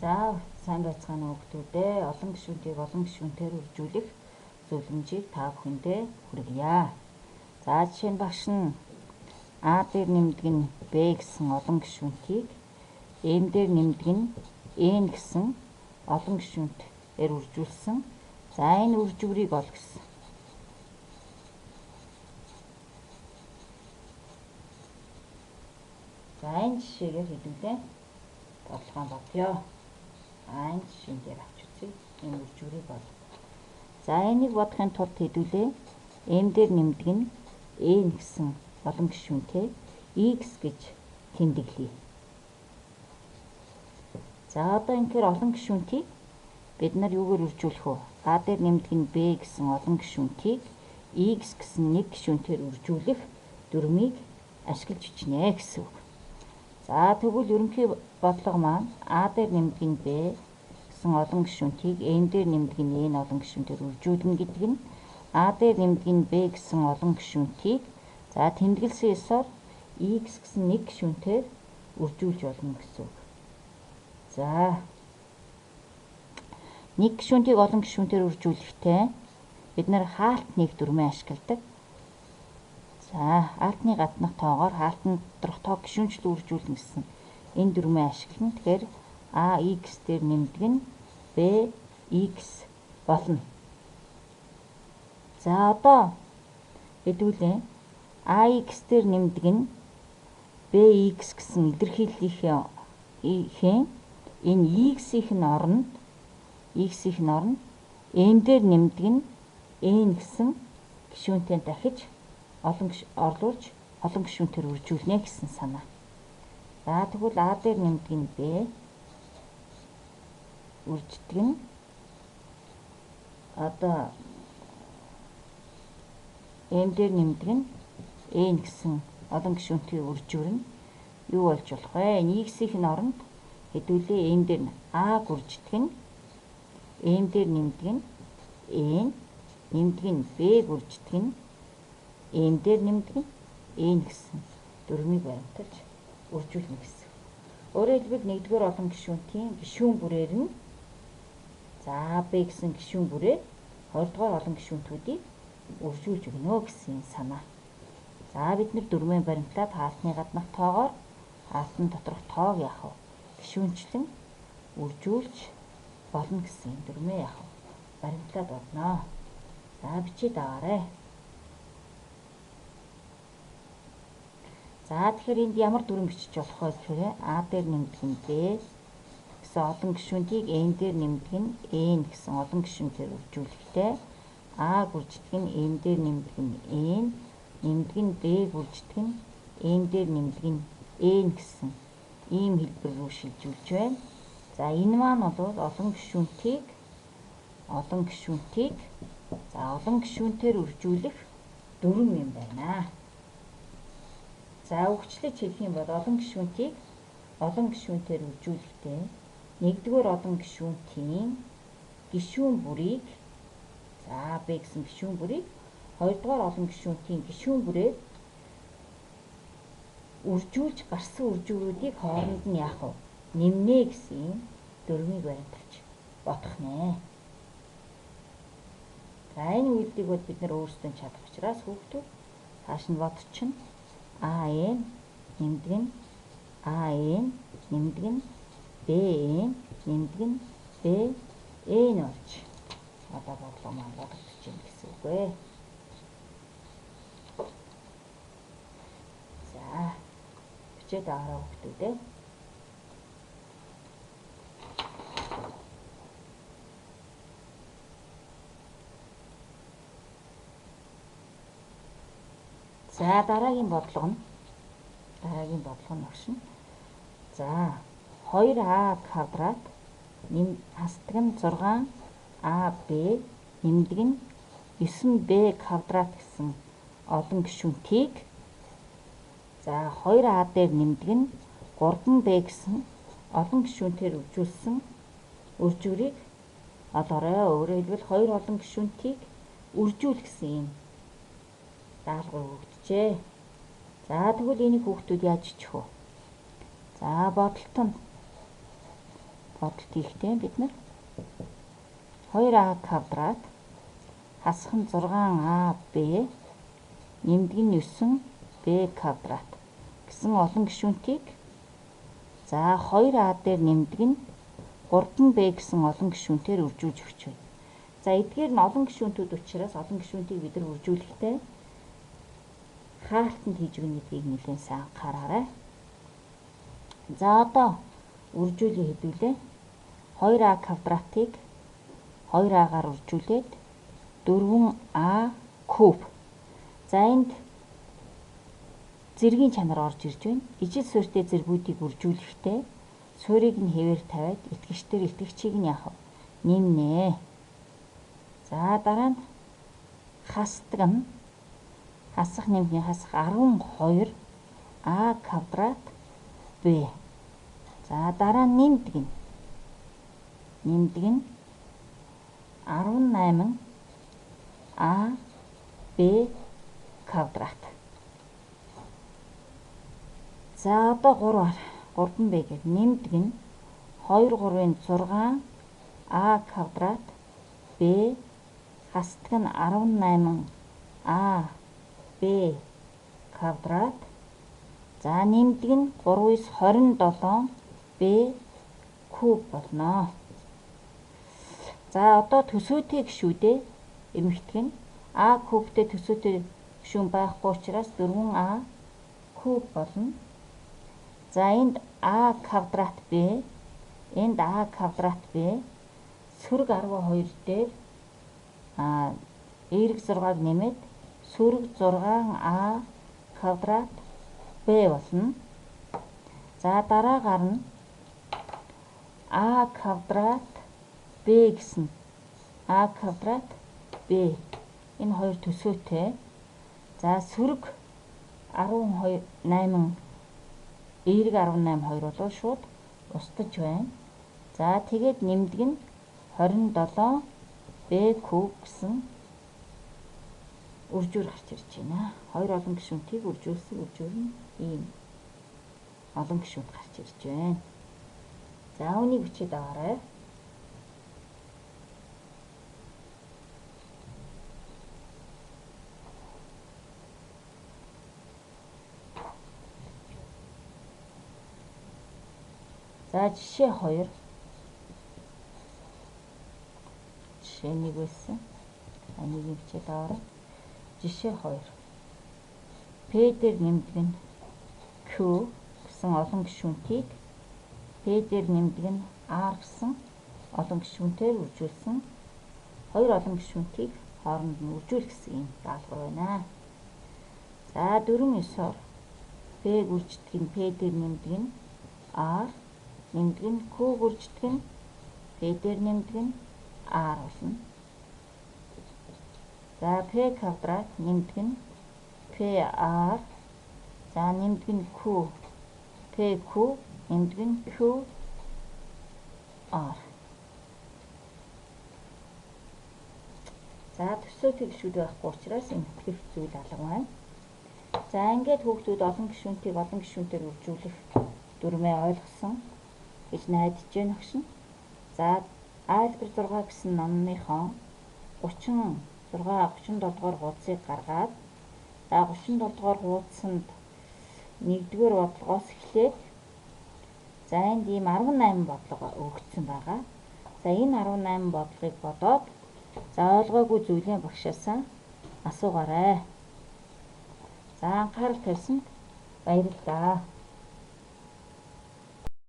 За сайн байцгаана уу хүмүүстээ. Олон гишүүнтийг олон гишүүнээр үржүүлэх зөвлөмжийг та бүхэндээ хүргье. За жишээ нь багш нь А дээр нэмдэг нь Б гэсэн олон гишүүнтийг М дээр нэмдэг нь Н гэсэн олон гишүүнтээр үржүүлсэн. За энэ үржүүрийг ол гэсэн. За энэ жишээгээр хэдүүлээ бодлогоо бодъё. Энэ жишээн дээр авч үзье. Энэ үржүүрийг бол. За энийг бодохын тулд хэдүүлээ М дээр нэмдэг нь N гэсэн олон гишүүнтэй X гэж тэмдэглэе. За одоо ингэхээр олон гишүүнтийг бид нар юугаар үржүүлэх вэ? А дээр нэмдэг нь B гэсэн олон гишүүнтийг X гэсэн нэг гишүүнээр үржүүлэх дүрмийг ашиглаж бичнэ гэсэн үг. За тэгвэл ерөнхий бодлого маань А дээр нэмдэг нь B гэсэн олон гишүүнтийг М дээр нэмдэг нь N олон гишүүнтээр үржүүлнэ гэдэг нь А дээр нэмдэг нь B гэсэн олон гишүүнтийг за тэмдэглэсэн ёсоор X гэсэн нэг гишүүнтээр үржүүлж болно гэсэн үг. За нэг гишүүнтийг олон гишүүнтээр үржүүлэхдээ бид нар хаалт нэг дүрмээ ашигладаг. За хаалтны гаднах тоогоор хаалтан доторх тоо гишүүнчлэн үржүүлнэ гэсэн энэ дүрмээ ашиглана. Тэгэхээр AX дээр нэмдэг нь BX болно. За одоо хэдүүлээ AX дээр нэмдэг нь BX гэсэн илэрхийллийнхээ энэ X-ийн нь оронд X-ийн нь оронд M дээр нэмдэг нь N гэсэн гишүүнтэй дахиж олон орлуулж олон гишүүнээр үржүүлнэ гэсэн санаа. За тэгвэл А дээр нэмдэг нь B үрждэг нь одоо М дээр нэмдэг нь N гэсэн олон гишүүнтэй үржүүр нь юу болж болох вэ? X-ийн оронд хэдүүлээ М дээр А гүрждэг нь М дээр нэмдэг нь N нэмдэг нь Б гүрждэг нь М дээр нэмдэг нь N гэсэн дүрмийг баримталж үржүүлнэ гэсэн. Өөрөөр хэлбэл нэгдүгээр олон гишүүнтийн гишүүн бүрээр нь за Б гэсэн гишүүн бүрээр хоёрдугаар олон гишүүнтүүдийг үржүүлж өгнө гэсэн санаа. За бид нар дүрмээ баримтлаад хаалтны гаднах тоогоор хаалтан доторх тоог яах вэ? Гишүүнчлэн үржүүлж болно гэсэн дүрмээ яах вэ? Баримтлаад бодноо. За бичээд аваарай. За тэгэхээр энд ямар дүрэм бичиж болох вэ гэхээр А дээр нэмдэг нь B гэсэн олон гишүүнтийг Н дээр нэмдэг нь N гэсэн олон гишүүнээр үржүүлэхдээ А гүрждэг нь М дээр нэмдэг нь N нэмдэг нь B гүрждэг нь М дээр нэмдэг нь N гэсэн ийм хэлбэр рүү шилжүүлж байна. За энэ маань бол олон гишүүнтийг за олон гишүүнтээр үржүүлэх дүрэм юм байна. За үгчлэж хэлэх юм бол олон гишүүнтийг олон гишүүнтээр үржүүлэхдээ нэгдүгээр олон гишүүнтийн гишүүн бүрийг за Б гэсэн гишүүн бүрийг хоёрдугаар олон гишүүнтийн гишүүн бүрээр үржүүлж гарсан үржүүрүүдийг хооронд нь яах вэ? Нэмнэ гэсэн дүрмийг баримталж бодох нэ. За энэ үйлдэлийг бол бид нар өөрсдөө чадах учраас хүүхдүүд цааш нь бодчихно. АН нэмдэг нь АН нэмдэг нь БН нэмдэг нь БН болж одоо бодлого маань бодогдож байна гэсэн үг ээ. За бичээд аваарай хүүхдүүд ээ. За дараагийн бодлого нь багш нь. За 2а квадрат хасдаг нь 6ab нэмдэг нь 9b квадрат гэсэн олон гишүүнтийг за 2а дээр нэмдэг нь 3b гэсэн олон гишүүнтээр үржүүлсэн үржүүрийг олоорой. Өөрөөр хэлбэл хоёр олон гишүүнтийг үржүүл гэсэн юм даалгавар өгөгдөжээ. За тэгвэл энийг хүүхдүүд яаж ичих вэ? За бодолт нь Бодолт хийхдээ бид нар 2а квадрат хасах нь 6ab нэмдэг нь 9b квадрат гэсэн олон гишүүнтийг за 2а дээр нэмдэг нь 3b гэсэн олон гишүүнтээр үржүүлж өгч байна. За эдгээр нь олон гишүүнтүүд учраас олон гишүүнтийг бид нар үржүүлэхдээ хаалтанд хийж өгнө гэдгийг нэлээд сайн анхаараарай. За одоо үржүүлээ хэдүүлээ. 2а квадратыг 2а-гаар үржүүлээд 4а куб. За энд зэргийн чанар орж ирж байна. Ижил суурьтай зэргүүдийг үржүүлэхдээ суурийг нь хэвээр тавиад итгэгчдэр итгэгчийг нь яах вэ? Нэмнэ. За дараа нь хасдаг нь хасах нэмхийн хасах 12 а квадрат b. За дараа нь нэмдэг нь. Нэмдэг нь 18 а b квадрат. За одоо 3-аар 3b гэдэг нэмдэг нь 2 3-ын 6 а квадрат b хасдаг нь 18 а b квадрат. За нэмдэг нь 3-ээс 27 b куб болно. За одоо төсөөтэй гишүүдээ эмэгдэг нь а кубтэй төсөөтэй гишүүн байхгүй учраас 4а куб болно. За энд а квадрат b, энд а квадрат b сөрөг 12 дээр а эерэг 6-г нэмээд сөрөг 6а квадрат b болно. За дараагаар нь а квадрат b гэсэн а квадрат b энэ хоёр төсөөтэй. За сөрөг 12 8 эерэг 18 хоёр бол шууд устдаж байна. За тэгээд нэмдэг нь 27 b куб гэсэн үржүүр гарч ирж байна. Хоёр олон гишүүнтийг үржүүлсэн үржүүр нь ийм олон гишүүнт гарч ирж байна. За үүнийг бичээд аваарай. За жишээ 2. Жишээ 1 байсан. Энийг бичээд аваарай. Жишээ 2. P дээр нэмдэг нь Q гэсэн олон гишүүнтийг P дээр нэмдэг нь R гэсэн олон гишүүнтээр үржүүлсэн хоёр олон гишүүнтийг хооронд нь үржүүл гэсэн юм даалгавар байна. За 4 9-оор P гүрждэг нь P дээр нэмдэг нь R нэмдэг нь Q гүрждэг нь P дээр нэмдэг нь R болно. За P квадрат нэмдэг нь PR за нэмдэг нь Q PQ нэмдэг нь Q R. За төсөөтэй гишүүд байхгүй учраас эмтгэх зүйл алга байна. За ингээд хүүхдүүд олон гишүүнтийг олон гишүүнтээр үржүүлэх дүрмээ ойлгосон гэж найдаж байна огшин. За алгебр 6 гэсэн номныхоо 36 37 дугаар хуудсыг гаргаад за 37 дугаар хуудсанд 1-р бодлогоос эхлээд за энд ийм 18 бодлого өгөгдсөн байгаа. За энэ 18 бодлогыг бодоод за ойлгоогүй зүйлээ багшаасаа асуугаарай. За анхаарал тавьсанд баярлалаа.